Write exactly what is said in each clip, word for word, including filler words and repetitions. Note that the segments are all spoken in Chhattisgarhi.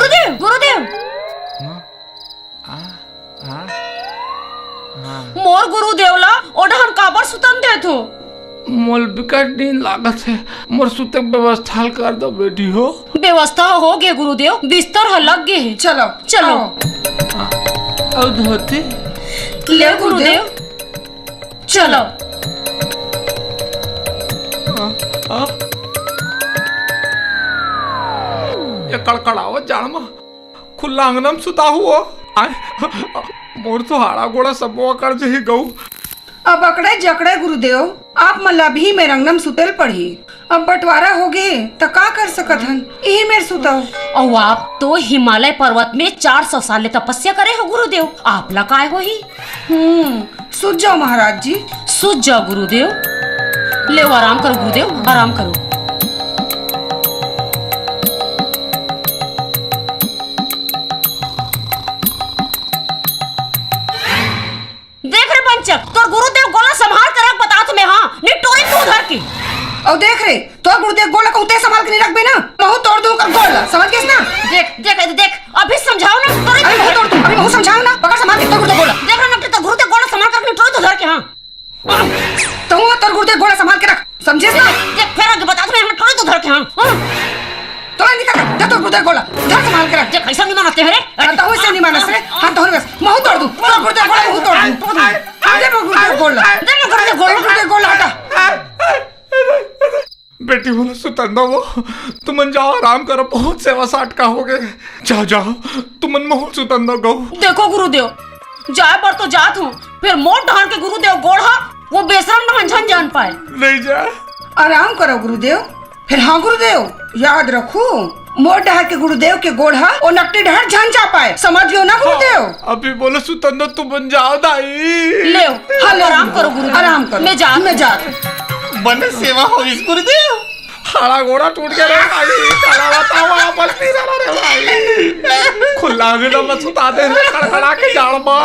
गुरुदेव, गुरुदेव। हाँ? हाँ? हाँ। मोर गुरुदेव ला ओ डहन काबर सुतन देथो? मोल बिकट नींद लागत हे, मोर सुते के व्यवस्था ल कर दो बेटी हो। व्यवस्था हो गे गुरुदेव, बिस्तर ह लग गे हे। चलो, चलो। आओ। अउ धोती? ले गुरुदेव, चलो। आ, आ। ये कड़कड़ावत जाड़ म खुल्ला अंगना म सुताहू ओ। आय, मोर तो हाड़ा गोड़ा सबो अकड़ जही गऊ। अब अकड़े जकड़े गुरुदेव, आप मन ला अभी मेर अंगना म सुते ल पड़ही। अब बंटवारा होगे, त का कर सकत हन? इही मेर सुतव। अउ आप तो हिमालय पर्वत में चार सौ साल ले तपस्या करे हो गुरुदेव, आप ला काय होही? हम्म, सुत जाओ महाराज जी। सुत जाओ गुरुदेव। लेव, आराम करो गुरुदेव, आराम करो। देख रे पंचक, तोर गुरुदेव गोला संभाल के रख, बतात में, हाँ, निटोरी तू धर के। अउ देख रे, तोर गुरुदेव गोला कहूँ ते संभाल के नहीं रखबे ना, महू तोड़ दूँ कर गोला, समझ गेस ना? देख, देख, देख, अभी समझाओ ना, तोरे अभी महू तोड़ दूँ, अभी महू समझाओ ना, पकड़ संभाल के तोर गुरुदेव गोला। देख रे नकटी, तोर गुरुदेव गोला संभाल के रख, निटोरी तू धर के, हाँ। तहूँ तोर गुरुदेव गोला संभाल के रख, समझेस ना? देख, फेर आगे बतात में, हम निटोरी तू धर के, हाँ, हाँ। तोला निकल, जा तोर गुरुदेव गोला, धर संभाल के रख। देख, ऐसा नहीं मानते हैं रे। हाँ, तहूँ ऐसे नहीं मानस रे। हाँ, तहूँ बस, महू तोड़ दूँ, तोर गुरुदेव गोला, महू तोड़ दूँ। दे मोर गुरुदेव गोला। दे मोर गुरुदेव गोला। गुरुदेव गोला हटा। बेटी बोला, सुतन दो वो, तुमन जाओ, आराम करो, बहुत सेवा साटका हो गए। जाओ, जाओ, तुमन महू ल सुतन दो गऊ। देखो गुरुदेव, जाए बर तो जात हूँ, फिर मोर डहर के गुरुदेव गोड़ हा, वो बेसरम डहन झन जान पाए। नहीं जा। आराम करो गुरुदेव। फिर हाँ गुरुदेव, याद रखू, मोर डहर के गुरुदेव के गोड़ हा, ओ नकटी डहर झन जा पाए। समझ गयो ना गुरुदेव? अभी बोलो सुतन दो, तुमन जाओ दाई। ले, हाँ, ले, आराम करो गुरुदेव। आराम करो। मैं जात मैं हूँ। जात हूँ। बने सेवा होइस गुरुदेव। हाड़ा गोड़ा टूट गया रे भाई, काला बताओ, वापस नहीं रहना रे भाई। खुला अंगना में सुता दे रे, कड़कड़ा के जाड़ मा।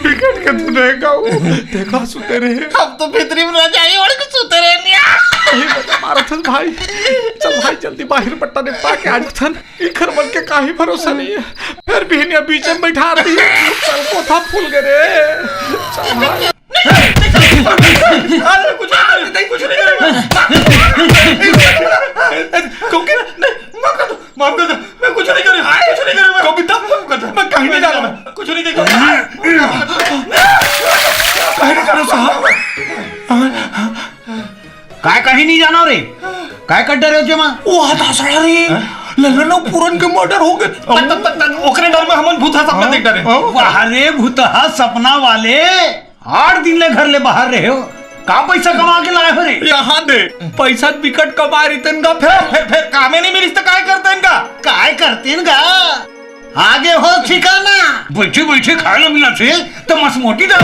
बिकट के तू नहीं गाऊ। देखा सुते रहे। हम तो भीतरी में रजाई ओढ़ के सुते रहे निया। यही मजा मारा था भाई। चल भाई, जल्दी बाहर पट्टा निपटा के आ जाथन। इखर मन के काही भरोसा नहीं है। फिर भी निया बीच में बैठा रही। चल, कोठा फूल गए रे। चल भाई। अरे, कुछ नहीं करे, नहीं, कुछ नहीं करे। क्योंकि नहीं, माफ कर दो, माफ कर दो। मैं कुछ नहीं करे, कुछ नहीं करे। मैं कविता, माफ कर दो। मैं कहीं नहीं जा रहा, मैं कुछ नहीं देखा। कहीं नहीं जा रहा साहब। काय कहीं नहीं जाना रे? काय कर डरे हो जेमा? वो हाथ हंसड़ा रे। हाँ? ललन अउ पूरन के मर्डर हो गए। तब, तब, तब, तब ओकरे डर में हमन भूतहा सपना हाँ? देख डरे। हाँ? वाह रे भूतहा सपना वाले, आठ दिन ले घर ले बाहर रहे हो, का पैसा कमा के लाए हो रे? यहाँ दे, पैसा बिकट कमाए रहितेन गा फेर। फेर, फेर कामे नहीं मिलिस त काय करतेन गा? काय करतेन गा? आगे हो ठिकाना। बैठे बैठे खाए ला मिला से तो मस मोटी डाल।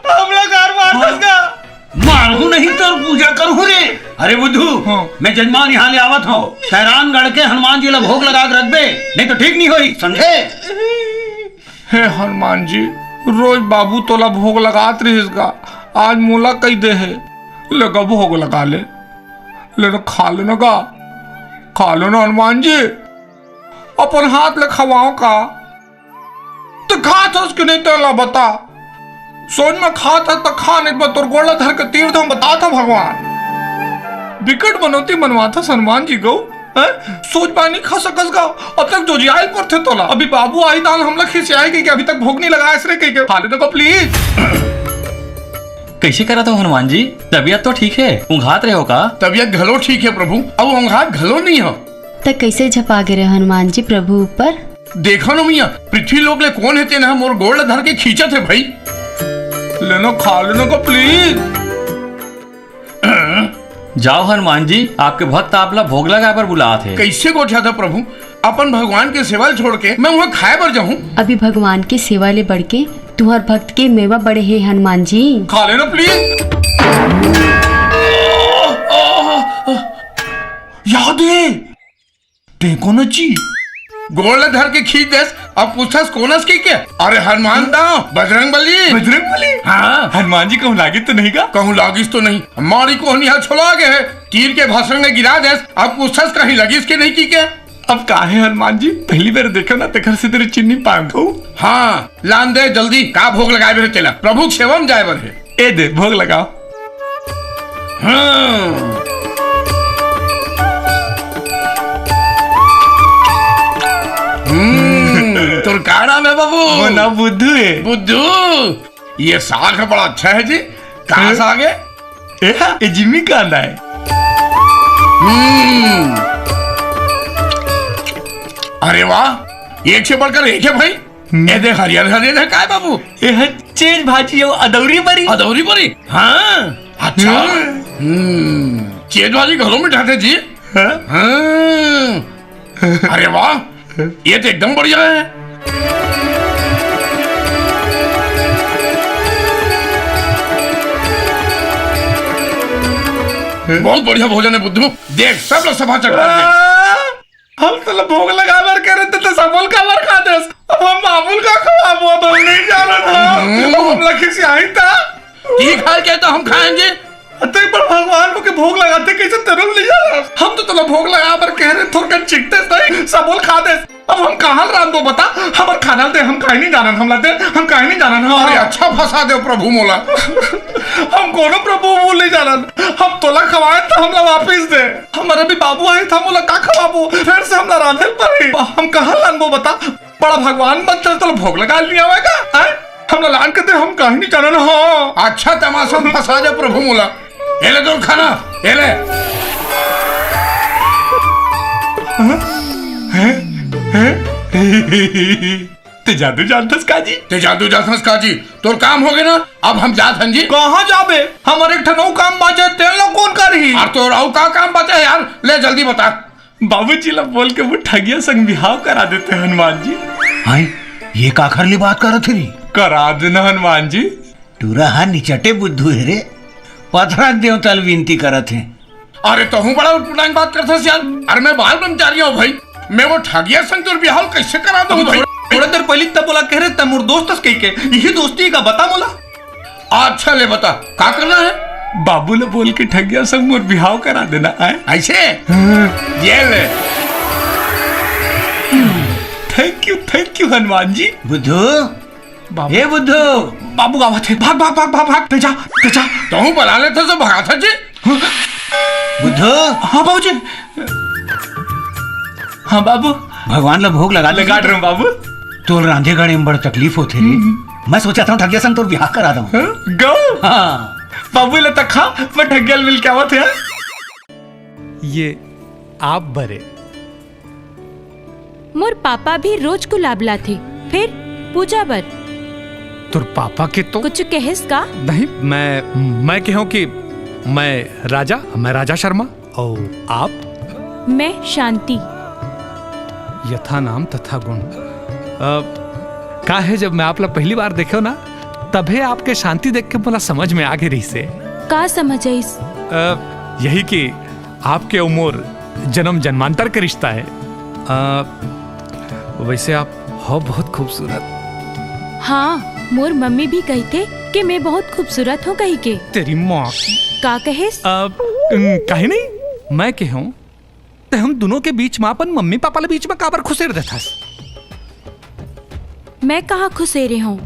हमला कार मार दस का। मारू नहीं तो पूजा करू रे। अरे बुद्धू, हाँ। मैं जजमान यहाँ ले आवत हूँ। सैरानगढ़ के हनुमान जी ला भोग लगा के रखबे, नहीं तो ठीक नहीं होई, समझे? हे हनुमान जी, रोज बाबू तोला भोग लगात रहिस गा, आज मोला कही दे हे, ले गा भोग लगा ले। ले न खा ले न गा, खा ले न हनुमान जी, अपन हाथ ले खवाओ का। त खात हस कि नहीं तेला बता। सोच में खात हस त खा, नहीं त तोर गोड़ ला धर के तीर दम बता था भगवान। बिकट मनौती मनवा था हनुमान जी गऊ, हैं? सोच पानी खा सकस गा, अब तक जोजियाल पर थे तोला। अभी बाबू आई तान हमला खिसियाए के, कि अभी तक भोग नहीं लगाए रे कह के। खा ले न गा प्लीज। कैसे करा तो हनुमान जी? तबीयत तो ठीक है, ऊँघात रहे हो का? तबीयत घलो ठीक है प्रभु, अब ऊँघात घलो नहीं हो। त कैसे झपा गे रहे हनुमान जी प्रभु ऊपर? देखो न मैया, पृथ्वी लोक ले कोन हे तेन ह मोर गोड़ ल धर के खींचत हे भाई। लेनो खा लेनो का प्लीज। जाओ हनुमान जी, आपके भक्त आपला भोग लगाए बर बुलात हे। कैसे गोठियाथा प्रभु, अपन भगवान के सेवा ल छोड़ के मैं उहाँ खाए बर जाहूँ? अभी भगवान के सेवा ले बढ़ के तुहर भक्त के मेवा बड़े हे हनुमान जी। खा लेनो प्लीज। याद हे, देखो न जी, गोड़ ल धर के खींच देस, अब पूछस कोन अस कहिके? अरे हनुमान दाव, बजरंग बली। बजरंग बली? हाँ। हनुमान जी कहूँ लागिस तो नहीं गा? कहूँ लागिस तो नहीं। मारी कोहनी हा छोला गे हे। तीर के भाषण में गिरा देस। अब पूछस कहीं लगिस के नहीं कहिके? अब काहे हनुमान जी, पहली बार देखे ना, तेकर से तेरे चिन्नी पांखो। हाँ, लान दे जल्दी, का भोग लगाए बर हे तेला? प्रभु के सेवा में जाए बर हे। ए दे, भोग लगाओ। हाँ। हम्म, तोर का नाम हे बाबू? मोर नाम बुद्धू हे। बुद्धू, ये साग बड़ा अच्छा हे जी। कहाँ हाँ? साग हे? ए, ये जिमीकंद हे। हम्म। अरे वाह, एक से बढ़कर एक हे भाई। हम्म। ए देख, हरियर हरियर हे, काय बाबू? ए ह चेज भाजी अउ अदौरी बरी। अदौरी बरी? हाँ, अच्छा। हम्म। हम्म, चेज भाजी घलो में ठाथे जी। हाँ? हाँ। अरे वाह, ये तो एकदम बढ़िया हे। बहुत बढ़िया भोजन हे बुद्धू। देख, सब लोग सभा चक्कर में। हम तोला भोग लगाए बर कहे रहे, त सबो ल काबर खा देस? अब हम बाबू ल का खवाबो, अब हम नहीं जानन हन। हम्म। अब हमला खिसियाही त। ठीक हे के तो हम खाएंगे। त एक बार भगवान होके भोग लगाथे, कइसे तेरो ल नहीं जानस? हम तो तोला भोग लगाए बर कहे रहे, थोरकन चिखतेस नहीं, सबो ल खा देस। अब हम कहाँ ल रांधबो बता? हमर खाना ल दे, हम काहे नहीं जानन, हमला दे, हम काहे नहीं जानन, हाँ। अरे अच्छा फंसा दे प्रभु मोला। हम कोनो प्रभु वो नहीं जानन, हम तोला खवाए त हमला वापिस दे। हमर अभी बाबू आही त हम ओला का खवाबो? फेर से हमला रांधे ल परही। हम कहाँ लानबो बता? बड़ा भगवान बनथे त तोला भोग लगा लिया होगा, हैं? हमला लान के दे, हम काहे नहीं जानन, हाँ। अच्छा तमाशा में फंसा दे प्रभु मोला। ए ले तोर खाना, ए ले। हैं? हैं? हैं? ते जादू जानथस का जी? ते जादू जानथस का जी? तोर काम होगे ना, अब हम जात हन जी। कहाँ जाबे? हमर एक ठन अउ काम बाचे, तेन ला कोन करही? अउ तोर अउ का काम बाचे हे यार? ले जल्दी बता। बाबूजी ला बोल के वो ठगिया संग बिहाव करा देते हनुमान जी। हाय, ये काखर ले बात करत हे रे? करा देना हनुमान जी। टूरा हा निचटे बुद्धू हे रे, पथरा देवता ल विनती करत हे। अरे तहूँ बड़ा उटपटांग बात करथस यार। अरे मैं बाल ब्रह्मचारी हूँ भाई, मैं वो ठगिया संग तोर बिहाव कइसे करा दूँ भाई? थोड़ा देर पहली तब बोला कहे रहे तब मोर दोस्त अस कहिके, यही दोस्ती का बता मोला। अच्छा ले बता, का करना हे? बाबू ल बोल के ठगिया संग मोर बिहाव करा देना हे। अइसे? हाँ। ये ले। Thank you, thank you Hanuman ji. बुद्धू, बाबू। हे बुद्धू। बाबू गावत हे, भाग, भाग, भाग, भाग, भाग, ते जा, ते जा। तहूँ बला लेथस त भगाथस जी। बुद्धू। हाँ बाबूजी। हाँ बाबू। भगवान ला भोग लगा दे। लगा रहे हूँ बाबू। तोर रांधे गढ़े में बड़ तकलीफ होथे रे। हम्म। मैं सोचत हूँ ठगिया संग तोर बिहाव करा दूँ। हाँ, गो। हाँ। बाबू ले तक खा, मैं ठगिया ले मिल के आवत हे। ये आप बरे। मोर पापा भी रोज गुलाब लाथे, फिर पूजा बर। तोर पापा के तो कुछ कहेस का? नहीं, मैं, मैं कहूँ कि मैं राजा, मैं राजा शर्मा। अउ आप? मैं शांति। यथा नाम तथा गुण। अ, का हे, जब मैं आप ला पहली बार देखेंव ना, तभे आपके शांति देख के मोला समझ में आ गे रहिसे। का समझ आइस? अ, यही कि आपके अउ मोर जन्म जन्मांतर के रिश्ता हे। अ, वैसे आप हो बहुत खूबसूरत। हाँ, मोर मम्मी भी कहिथे कि मैं बहुत खूबसूरत हूँ कहिके। तेरी माँ। का कहेस? अ, उम, कहीं नहीं, मैं कहूँ, ते हम दुनों के बीच में अपन मम्मी पापा ले बीच में काबर खुसेर देथस? मैं कहाँ खुसेरे हूँ?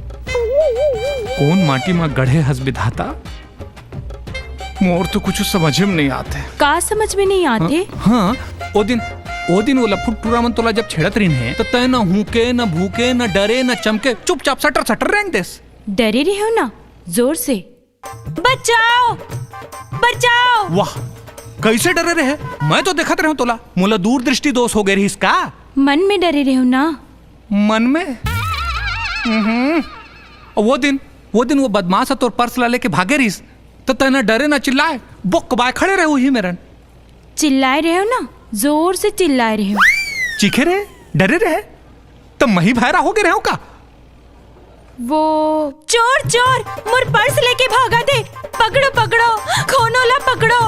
कोन माटी में गढ़े हस विधाता? मोर तो कुछ समझ में नहीं आथे। का समझ में नहीं आथे? हाँ, हाँ, ओ दिन, ओ दिन वो लफुट टूरा मन तोला जब छेड़त रहिन हे, तो तय न हूके, न भूके, न डरे, न चमके, चुपचाप सटर सटर रेंग देस। डरे रहे हो ना, जोर से। बचाओ, बचाओ। वाह, कैसे डरे रहे? मैं तो देखत रहूं तोला, मोला दूरदृष्टि दोष हो गए रहिस का? मन में डरे रहे हो ना? मन में? हम्म। वो दिन, वो दिन वो बदमाश ह तोर पर्स ला लेके भागे रहिस, तो तैं ना डरे ना चिल्लाए, बोक बाय खड़े रहे उही मेरन। चिल्लाए रहे हो ना, जोर से चिल्लाए रहे हो। चीखे रहे, डरे रहे, त मही भैरा हो गए रहे हो का? वो चोर, चोर, मोर पर्स लेके भागत हे। पकड़ो, पकड़ो, कोनो ला पकड़ो।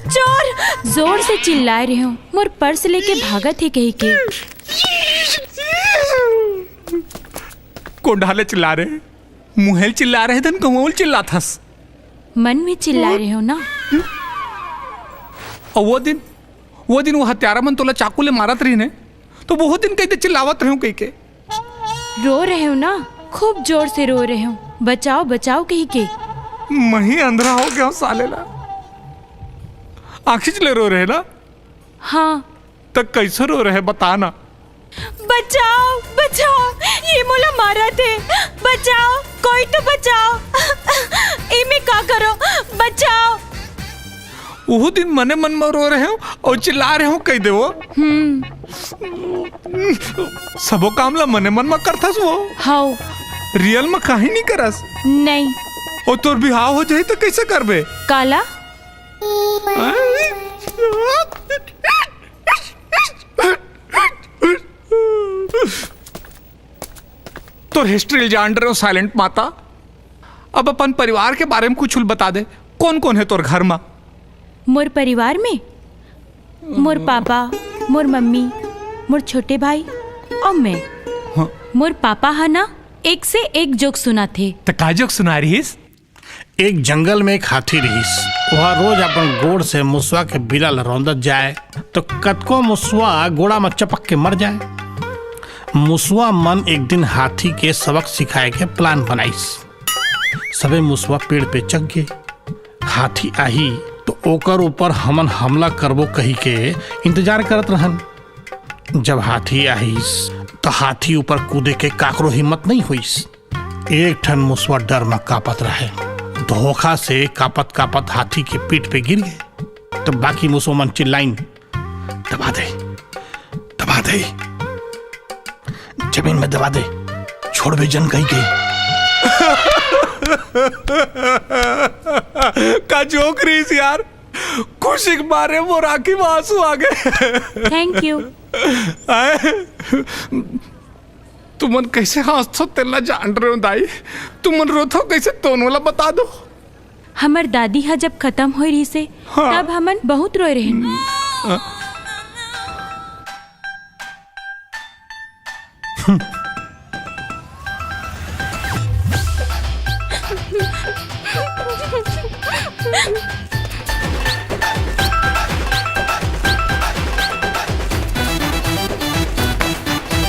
चोर, जोर से चिल्लाए रहे हो, मोर पर्स लेके भागत हे कही के। कोन डाहर ले चिल्ला रहे? मुँहे ले चिल्ला रहे धन कहूँ अउ ले चिल्लाथस? मन में चिल्ला रहे हो ना। अउ वो दिन, वो दिन वो हत्यारा मन तोला चाकू ले मारत रहिन हे, तो बहुत दिन कहिथे चिल्लावत रहे हो कहिके। रो रहे हो ना, खूब जोर से रो रहे हो, बचाओ बचाओ कहिके। मही अंधरा हो गया हूँ साले ला। आँखी ले रो रहे ना? हाँ। त कैसे रो रहे बता ना। बचाओ बचाओ, ये मोला मारत हे, बचाओ, कोई तो बचाओ। इमे का करो, बचाओ। उहू दिन मने मन में रो रहे हो अउ चिल्ला रहे हो कहि देवो। हम्म। सबो काम ला मने मन में करथस वो। हव। रियल में काहीं नहीं करस। नहीं। अउ तोर बिहाव हो जाही त कैसे करबे? काला? तोर हिस्ट्री ल जान रहे हो साइलेंट माता। अब अपन परिवार के बारे में कुछ बता दे, कौन कौन है तोर घर मा? मोर परिवार में मोर पापा, मोर मम्मी, मोर छोटे भाई अउ मैं। हाँ। मोर पापा ह ना एक से एक जोक सुनाथे। त का जोक सुना रहिस? एक जंगल में एक हाथी रहिस। वह रोज अपन गोड़ से मुसवा के बिला ल रौंदत जाए, तो कतको मुसवा गोड़ा म चपक के मर जाए। मुसवा मन एक दिन हाथी के सबक सिखाए के प्लान बनाइस। सबे मुसवा पेड़ पे चघ गे। हाथी आही तो ओकर ऊपर हमन हमला करबो कही के इंतजार करत रहन। जब हाथी आहिस, त हाथी ऊपर कूदे के काकरो हिम्मत नहीं होइस। एक ठन मुसवा डर म कांपत रहे। धोखा से कांपत कांपत हाथी के पीठ पे गिर गे। तब बाकी मुसवा मन चिल्लाइन, "दबा दे, दबा दे, जमीन में दबा दे, छोड़बे जन कही के।" का जोक रहिस यार, खुशी के मारे मोर आँखी में आंसू आ गे। Thank you। आए? तुमन कैसे हंसथो तेला जान रहे हो दाई? तुमन रोथो कैसे तोनो ला बता दो। हमर दादी ह जब खत्म होए रहिसे, हाँ। तब हमन बहुत रोए रहेन। हाँ।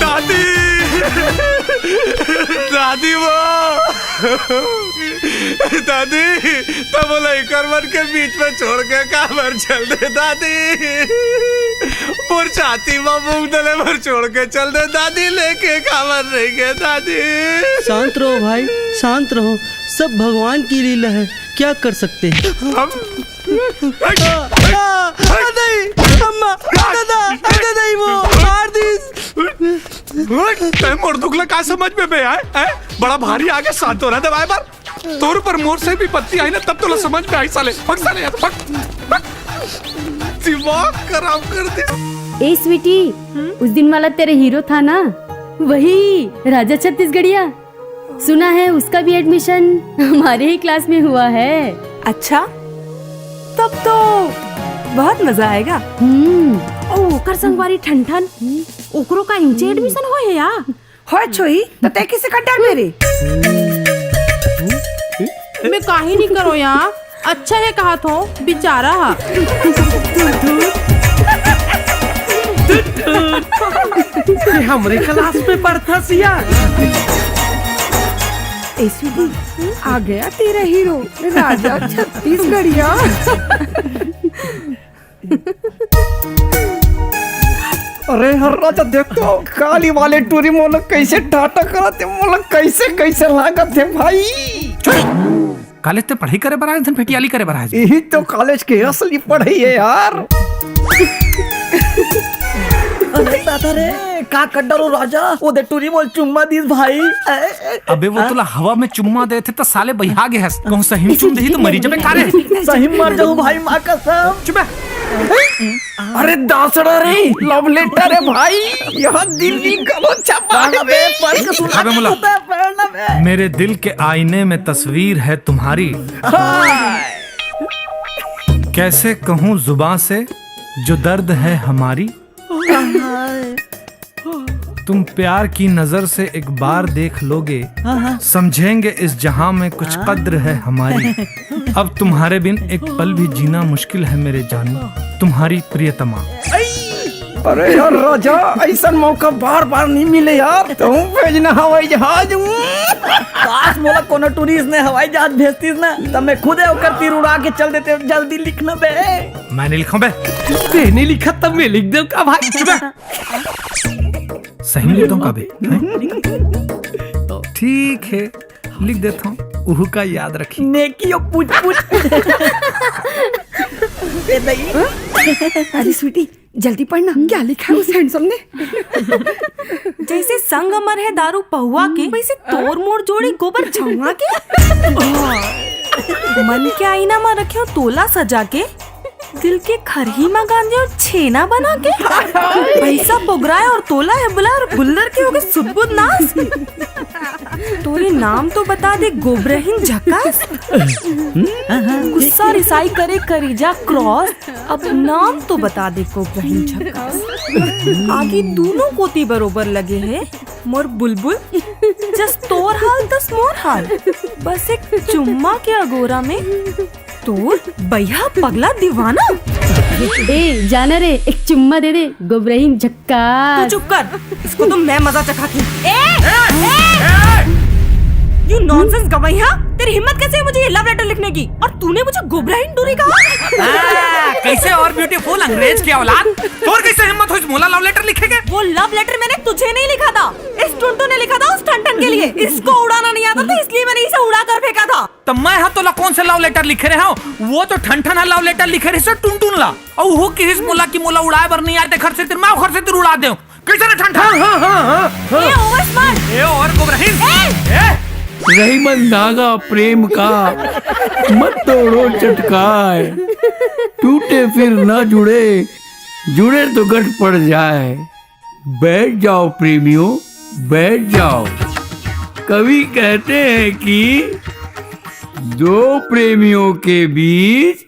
दादी! दादी वो! दादी, तब बोला इकर मन के बीच में छोड़ के काबर चल दे दादी? मोर छाती में मूंग दले बर छोड़ के चल दे दादी, लेके काबर नहीं गए दादी? शांत रहो भाई, शांत रहो, सब भगवान की लीला है, क्या कर सकते हैं। हम आ, आ, आ, नहीं, अम्मा, आ, दादा, आ, दादा, वो मार दी। तै मोर दुख ला का समझ में बे आए? हैं? बड़ा भारी आगे सांत्वना देवाए बर। तोर ऊपर मोर से विपत्ति आई ना, तब तोला समझ में आई साले। भग साले यहाँ से, भग, भग। दिमाग खराब कर दे। ए स्वीटी, उस दिन वाला तेरे हीरो था ना, वही राजा छत्तीसगढ़िया। सुना है उसका भी एडमिशन हमारे ही क्लास में हुआ है। अच्छा, तब तो बहुत मजा आएगा। हम्म। ओ, ओकर संगवारी ठन ठन, ओकरो का इंचे एडमिशन होए हे या? होए छोई, तो तै किसे कर डर मेरे? मैं काहे नहीं करो यार, अच्छा है कहा थो, बेचारा हा। ये हमरे क्लास में पढ़ता सिया। एसीडी, आ गया तेरा हीरो, राजा छत्तीसगढ़िया। अरे हर राजा, देख तो काली वाले टूरी मोला कैसे टाटा करत हे, मोला कैसे कैसे लागत हे भाई। कॉलेज ते पढ़ाई करे बर आए, धन फेटियाली करे बर आए। यही तो कॉलेज के असली पढ़ाई है यार। अरे दादा रे, का कर डारो राजा, वो दे टूरी मोला चुम्मा दीस भाई। अबे वो तोला हवा में चुम्मा देथे त साले बइहा गे हस। कहूँ सही में चुम देही त मरी जबे का रे। सही में मर जाहूँ भाई, माँ कसम। चुप बे। अरे दासड़ा रे, लव लेटर है भाई। यहाँ दिल्ली का वो छपा है बे, बे। पढ़ के सुना अबे मुला। बे, पढ़ना बे। मेरे दिल के आईने में तस्वीर है तुम्हारी। हाँ। कैसे कहूँ जुबां से जो दर्द है हमारी। तुम प्यार की नजर से एक बार देख लोगे, हाँ, हाँ। समझेंगे इस जहां में कुछ हाँ। कद्र है हमारी। अब तुम्हारे बिन एक पल भी जीना मुश्किल है मेरे जानू, तुम्हारी प्रियतमा। अरे यार राजा, ऐसा मौका बार बार नहीं मिले यार। तुम भेजना हवाई जहाज। काश मोला कोनो टूरिस्ट ने हवाई जहाज भेजतीस ना, तब मैं खुदे ओकर तीर उड़ा के चल देते। जल्दी लिखना बे। मैं नहीं लिखूं बे। तेने लिखा तब मैं लिख दूं का भाई? चुप है। सही में लिख दूं का बे? हैं? ठीक है, लिख देता हूँ। उहू का याद रखी। नेकियो पूछ पूछ। ए दई। अरे स्वीटी, जल्दी पढ़ना, क्या लिखा है उस हैंडसम ने? जैसे संग अमर है दारू पहुआ के, वैसे तोर मोर जोड़ी गोबर छुआ के। मन के आईना में रखे हो तोला सजा के, दिल के खरही में गांजे और छेना बना के। पैसा पुगराए और तोला है बुला और गुल्लर के होगे सुदबुद नाश। तोरे नाम तो बता दे गोबरहीन झकास। गुस्सा रिसाई करे करीजा क्रॉस, अब नाम तो बता दे गोबरहीन झकास। आगी दोनों कोती बरोबर लगे है मोर बुलबुल, जस तोर हाल तस मोर हाल। बस एक चुम्मा के अगोरा में तोर बइहा पगला दीवाना। ए जाना रे, एक चुम्मा दे दे गोबरहीन झक्का। तू चुप कर, इसको तो मैं मजा चखा थी। ए, ए, यू नॉनसेंस गवैया, तेरी हिम्मत कैसे है मुझे ये लव लेटर लिखने की? और तूने मुझे गोबरहीन डोरी कहा? हाँ, कैसे और ब्यूटीफुल अंग्रेज की औलाद, तोर कैसे हिम्मत होइस मोला लव लेटर लिखे के? वो लव लेटर मैंने तुझे नहीं लिखा था, इस टुनटुन ने लिखा था उस ठनठन के लिए। इसको उड़ाना नहीं आता था, इसलिए मैंने इसे उड़ा कर फेंका था। त मैं ह तोला कोन से लव लेटर लिखे रहे हंव? वो तो ठनठन ह लव लेटर लिखे रहिस टुनटुन ला, अउ वो किहिस मोला कि मोला उड़ाए बर नइ आए, तेखर सेती मैं ओखर सेती उड़ा देंव। कइसे रे ठनठन? हाँ, हाँ, हाँ, हाँ। ए, ओवर स्मार्ट। ए, ओवर गोबरहीन। ए! ए! रहीमन धागा प्रेम का, मत तोड़ो चटकाए, टूटे फिर ना जुड़े, जुड़े तो गठ पड़ जाए। बैठ जाओ प्रेमियों, बैठ जाओ। कवि कहते हैं कि दो प्रेमियों के बीच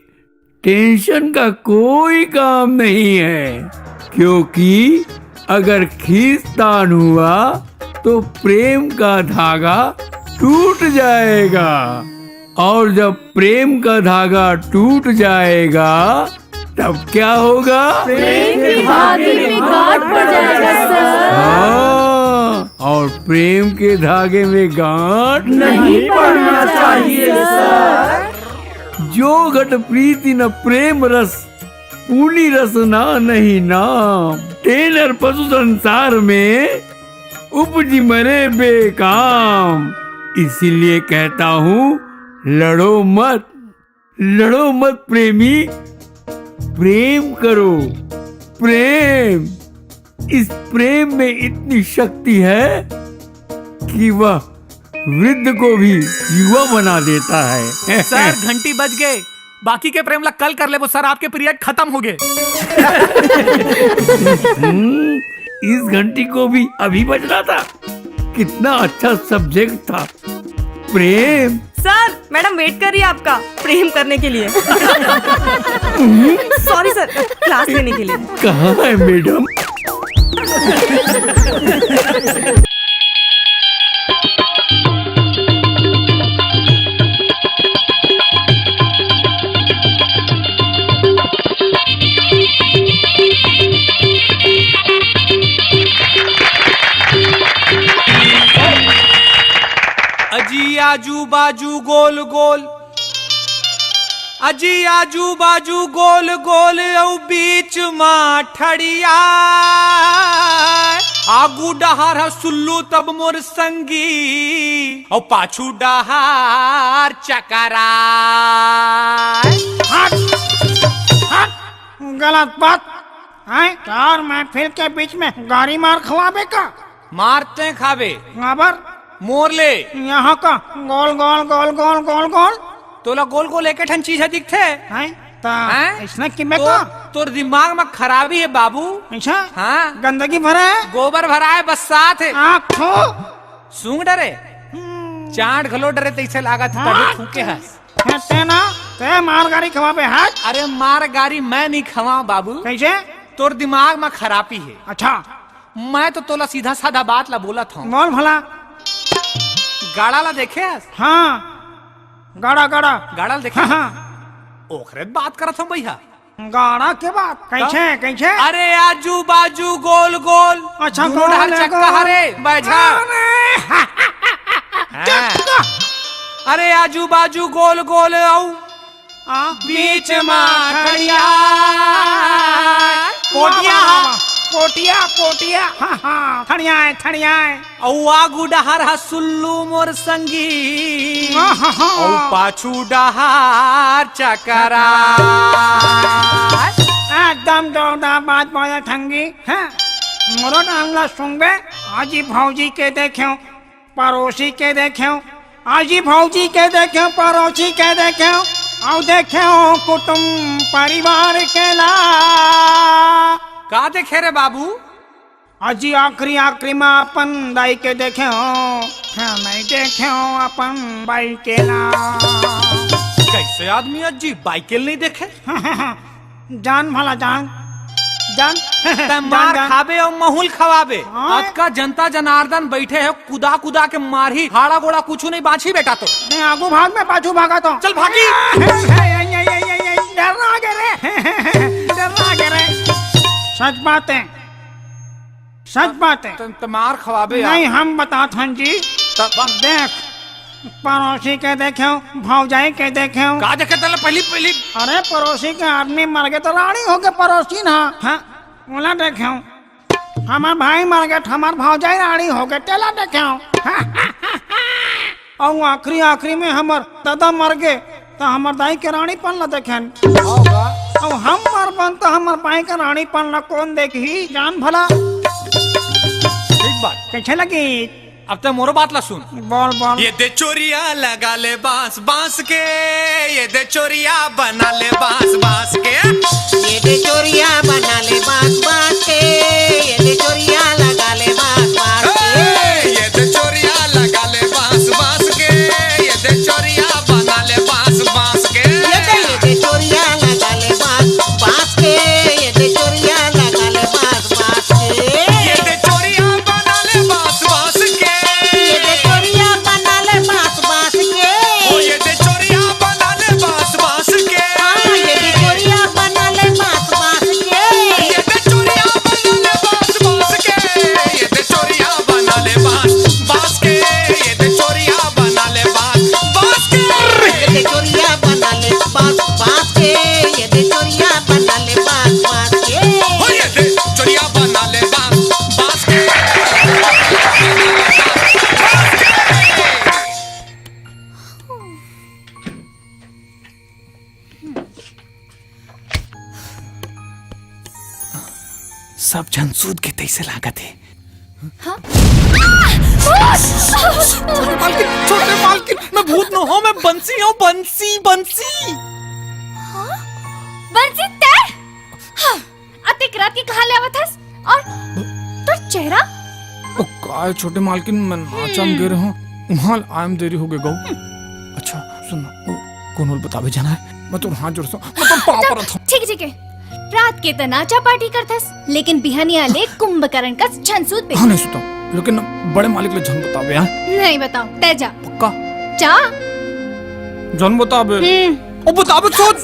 टेंशन का कोई काम नहीं है, क्योंकि अगर खींचतान हुआ तो प्रेम का धागा टूट जाएगा, और जब प्रेम का धागा टूट जाएगा तब क्या होगा? प्रेम के धागे में गांठ पड़ जाएगा सर। हाँ, और प्रेम के धागे में गांठ नहीं पड़ना चाहिए सर। जो घट प्रीति न प्रेम रस, पूनी रस ना नहीं नाम। तेन अर पशु संसार में उपजि मरे बेकाम। इसीलिए कहता हूँ, लड़ो मत, लड़ो मत प्रेमी, प्रेम करो। प्रेम, इस प्रेम में इतनी शक्ति है कि वह वृद्ध को भी युवा बना देता है। सर, घंटी बज गए, बाकी के प्रेम ला कल कर लेबो सर, आपके पीरियड खत्म हो गए। हम्म, इस घंटी को भी अभी बजना था। कितना अच्छा सब्जेक्ट था प्रेम। सर, मैडम वेट कर रही है आपका प्रेम करने के लिए। सॉरी सर, क्लास लेने के लिए। कहाँ है मैडम? अजी आजू बाजू गोल गोल, अजी आजू बाजू गोल गोल अउ बीच मा ठड़िया। आगू डहार ह सुल्लू तब मोर संगी, अउ पाछू डहार चकरा। हट, हट, गलत बात। हैं? चार महफिल के बीच में गारी मार खवाबे का? मार तैं खाबे। काबर? मोर ले। यहाँ का गोल, गोल, गोल, गोल, गोल, गोल। तोला गोल, गोल एके ठन चीज ह दिखथे। हैं? त हैं? अइसने किमे तोर, का? तोर दिमाग म खराबी हे बाबू। अच्छा? हाँ। गंदगी भरा हे? गोबर भरा हे, बस्सात हे। आँख थू। सूंघ डरे? हम्म। चांट घलो डरे तइसे लागत हे, तभे हाँ। थूके हस। हैं, तैं ना, तैं मार गारी खवाबे, हट। अरे मार गारी मैं नइ खवांव बाबू। कइसे? तोर दिमाग म खराबी हे। अच्छा। मैं तो तोला सीधा साधा बात ला बोलत हूँ। बोल भला। गाड़ा ला देखे हस? हाँ, गाड़ा, गाड़ा। गाड़ा ला देखे हाँ, हस? हाँ। ओखरे बात करत हूँ भैया। गाड़ा के बात? कैसे, का? कैसे? अरे आजू बाजू गोल गोल, अच्छा, दोनों डहर गोल, चक्का गोल। हरे, बैझा। अरे, हाँ। चक्का। अरे आजू बाजू गोल गोल अऊ आ? बीच मा खड़िया। कोटिया। वाह, वाह, वाह। कोटिया, कोटिया। हाँ, हाँ, खड़िया है, खड़िया है। अऊ आगू डहर ह सुल्लू मोर संगी। हाँ, हाँ, हाँ। अऊ पाछू डहर चकरा। एकदम जोरदार बात बोले ठंगी। हाँ, मोरो नाम ला सुनबे। आजी भौजी के देखेंव, परोसी के देखेंव, आजी भौजी के देखेंव, परोसी के देखेंव, अऊ देखेंव कुटुम परिवार के ला। का देखे रे बाबू? अजी आखिरी, आखिरी मा अपन दाई के देखेंव, फेर नइ देखेंव अपन बाई के ला। कैसे आदमी अजी बाई के ल नइ देखे? जान भला जान, जान। तैं जान, मार जान। खाबे अऊ महुल खवाबे। हाँ। अतका जनता जनार्दन बइठे हे, कुदा कुदा के मारही, हाड़ा गोड़ा कुछू नइ बाँचही बेटा तो। मैं आगू भाग, मैं पाछू भागत हूँ। चल भागी। डर लागे रे, डर लागे रे। सच बात हे, सच बात हे। त, त मार खवाबे यार। नहीं, हम बतात हन जी। तब देख, परोसी के देखेंव, भौजाई के देखेंव। का देखे तले पहली, पहली? अरे, परोसी के आदमी मर गे त राड़ी होगे परोसी ना। हाँ, ओला देखेंव। हमर भाई मर गे त हमर भौजाई राड़ी होगे, तेला देखेंव। अऊ आखिरी, आखिरी में हमर दादा मर गे, त हमर दाई के रानीपन ला देखेन। अऊ हम मरबन, त हमर बाई के रानीपन ला कोन देखही? जान भला। ठीक बात। कैसे लगी? अब तैं मोरो बात ला सुन। बोल, बोल। ये दे चोरिया लगा ले बांस, बांस के, ये दे चोरिया बना ले बांस, बांस के। ये दे चोरिया बना ले बांस, बांस के, ये दे चोरिया लगा ले बांस, बांस के। ए, ये दे चोरिया लगा ले बांस, बांस के, ये दे चोरिया बना ले बांस, बांस के। ये दे, ये दे चोरिया लगा ले बांस, बांस के, ये दे चोरिया लगा ले बांस, बांस के। ये दे चोरिया बना ले बांस, बांस के। ये दे चोरिया बना ले बांस, बांस के। ओ ये दे चोरिया बना ले बांस, बांस के। हाँ, ये दे चोरिया बना ले बांस, बांस के। ये दे चोरिया बना ले बांस, बांस के। ये दे चोरिया बना ले बांस, बांस के। ये दे चोरिया बना ले बांस, बांस के। ये दे चोरिया बना ले बांस, बांस के। ये दे चोरिया बना ले बांस, बांस के। ओ ये दे चोरिया बना ले बांस, बांस के। सब झन सूत गे तइसे लागत हे। हाँ? छोटे मालकिन, छोटे मालकिन, मैं भूत नोहंव, मैं बंसी हंव, बंसी, बंसी। हाँ? बंसी तैं? हाँ, अतेक रात के कहाँ ले आवत हस? अउ तोर चेहरा? ओ काय छोटे मालकिन, मैं नाचा म गे रहेंव, उहाँ ले आए म देरी होगे गऊ। अच्छा सुन ना, ओ कोनो ल बताबे झन हे, मैं तोर हाथ जोड़त हंव, मैं तोर पाँव परत हंव। ठीक, ठीक हे। रात के त नाचा पार्टी करथस, लेकिन बिहनिया ले कुंभकर्ण कस झन सूत बे। हाँ, नहीं सुतंव, लेकिन बड़े मालिक ले झन बताबे, हाँ? नहीं बतांव, तैं जा। पक्का? जा। झन बताबे। हम्म। ओ बताबे, सोच।